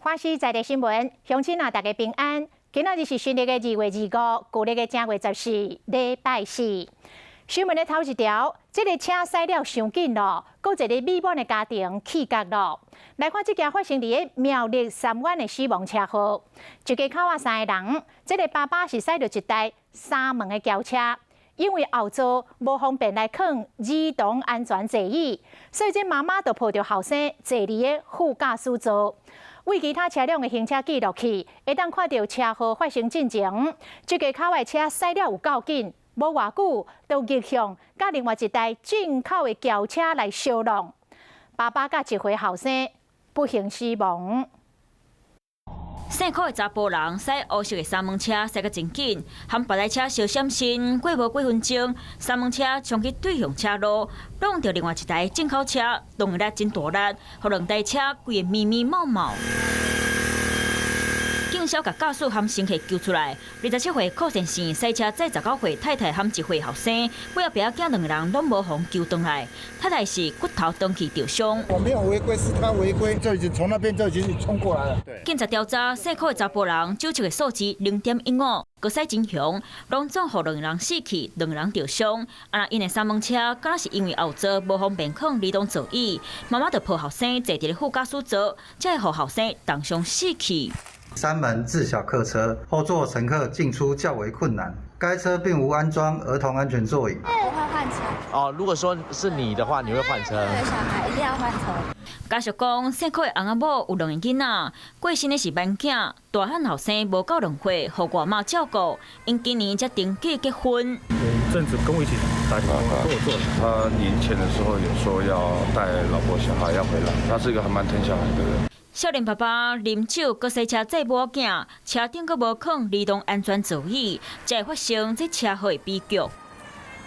華視在地新聞，鄉親啊，大家平安。今仔日是新曆的2月25，舊曆的正月十四，禮拜四。新聞的頭一條，這个車駛了傷緊咯，閣一个美滿的家庭起角咯。來看這件發生佇苗栗三灣的死亡車禍，一家口仔三个人，這个爸爸是駛著一台三門的轎車，因為後座無方便來囥兒童安全座椅，所以這媽媽就抱著後生坐佇个副駕駛座。對其他車輛的行車記錄器，會當看著車禍發生進前，這家口的車駛了有夠緊，無偌久就逆向，佮另外一台進口的轎車來相挵，爸爸佮一歲後生不幸死亡。姓柯的查埔人駛烏色的三門車駛甲真緊，和別台車相閃身，過無幾分鐘，三門車衝去對向車路，挵著另外一台進口車，動力真大力，予兩台車規个密密冒冒。警消共駕駛和乘客救出來。27歲柯先生駛車載19歲太太和1歲後生，尾仔爸仔囝兩个人攏無予救轉來。太太是骨頭斷去著傷。我沒有違規，是他違規，就已經從那邊就已經衝過來了。警察調查，姓柯的查埔人酒測的數字0.15，閣駛真兇，攏總予兩个人死去，兩个人著傷。啊，𪜶的三門車，敢若是因為後座無方便囥兒童座椅，媽媽就抱後生坐佇咧副駕駛座，才會予後生重傷死去。三門自小客車後座乘客進出較為困難，該車並無安裝兒童安全座椅。我會換車。哦，如果說是你的話，你會換車？對，小孩一定要換車。家屬講，姓柯的翁仔某有兩个囡仔，過身的是萬囝，大漢後生無夠2歲，予外媽照顧。𪜶今年才登記結婚。前陣子跟我一起打工，跟我做。他年前的時候有說要帶老婆小孩要回來，他是一個還蠻疼小孩的人。少年爸爸啉酒，閣駛車載某囝，車頂閣無囥兒童安全座椅，才會發生這車禍的悲劇。